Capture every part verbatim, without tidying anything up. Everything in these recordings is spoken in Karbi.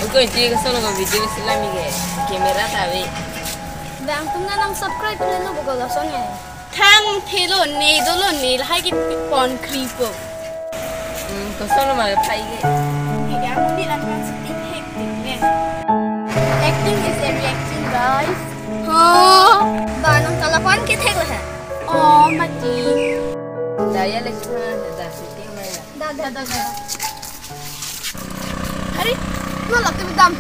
Oke, iti koson ko video selam ike. Camera ta ave. Bang atum nang subscribe le no bogo lason ya. Thang thelo ne dolo ne lahai ke pon kripo. Hmm, koson ma phai ke. Ni ga mo di lang kan shooting hek ne. Acting is every acting, guys. Ho, ba nang kalapan ke thek le. Oh, mati. Daya le chuna da shooting na ya. Da, da, da, da. Hari, lo lak ke bedam.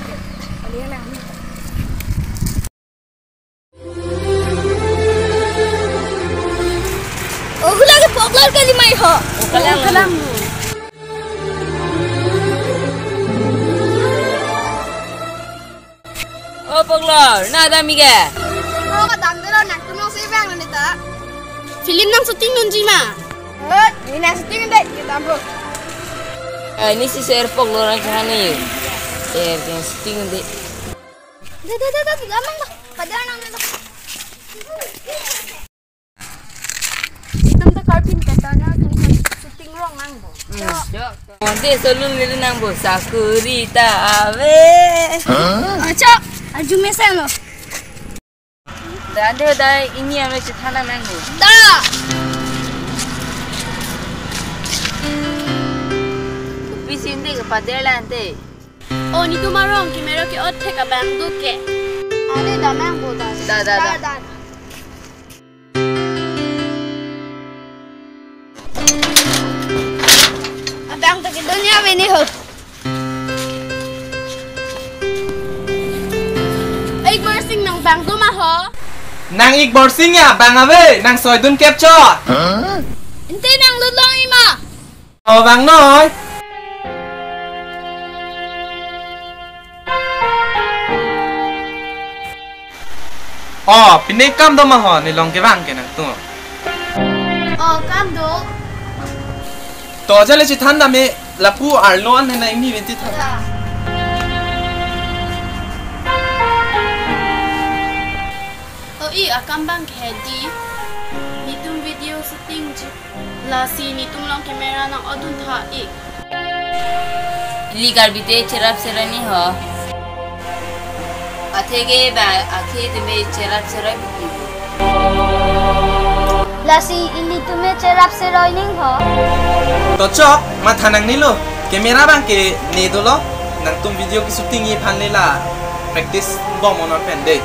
Oh, hula ke poklor kali mai ho. Oh, kalang. Kalang. Oh, poklor, na dam ike? Oh, kadam dolo, nangtum nang si bang nita. Film nang shooting dunji ma? Eh, ne nang shooting dei, kita bro. Eh, ne si ser poklor nang chahani. Eh, nang shooting dei. Da, da, da, da, da, lamang da. Pada nang da. Itum ta karpin kata na, itum shooting rong nangpo. Hmm, jo. Mande solo neli nangpo, sakuri ta ave. Acha, aju mesen lo. Dande dai ini ame chethan nangpo. Da. Kopi sim dei kepader lante. Oh, netum arong camera ke-on thek abang do ke. Ave da nangpo da. Da, da, da. Da, da. Abang ta kedun ya ave ne ho. Ei, Borsing nang bang do ma ho? Nang ik Borsing ya, bang ave, nang soi dun kep cho. Ante nang lut long-i ma? Oh, bang noi. Oh, pine kam do ma ho, ne long kevang ke nangtum. Oh, kam do. To jale chethan dam me, lapu arlo an na ingni venti tha. Ya. Oh, i akam bang ke di. Netum video shooting ji. Lasi netum long camera nang-odun tha ik. Ili Karbi te cherap seroi ni ho. Atheke ba akhe teme cherap seroi buki. Lasi ilitum me cherap seroi ning ho. To chok, matha nangnelo. Camera bang ke ne dolo. Nangtum video ke shooting-i aphan le la practice bom onon pen dei.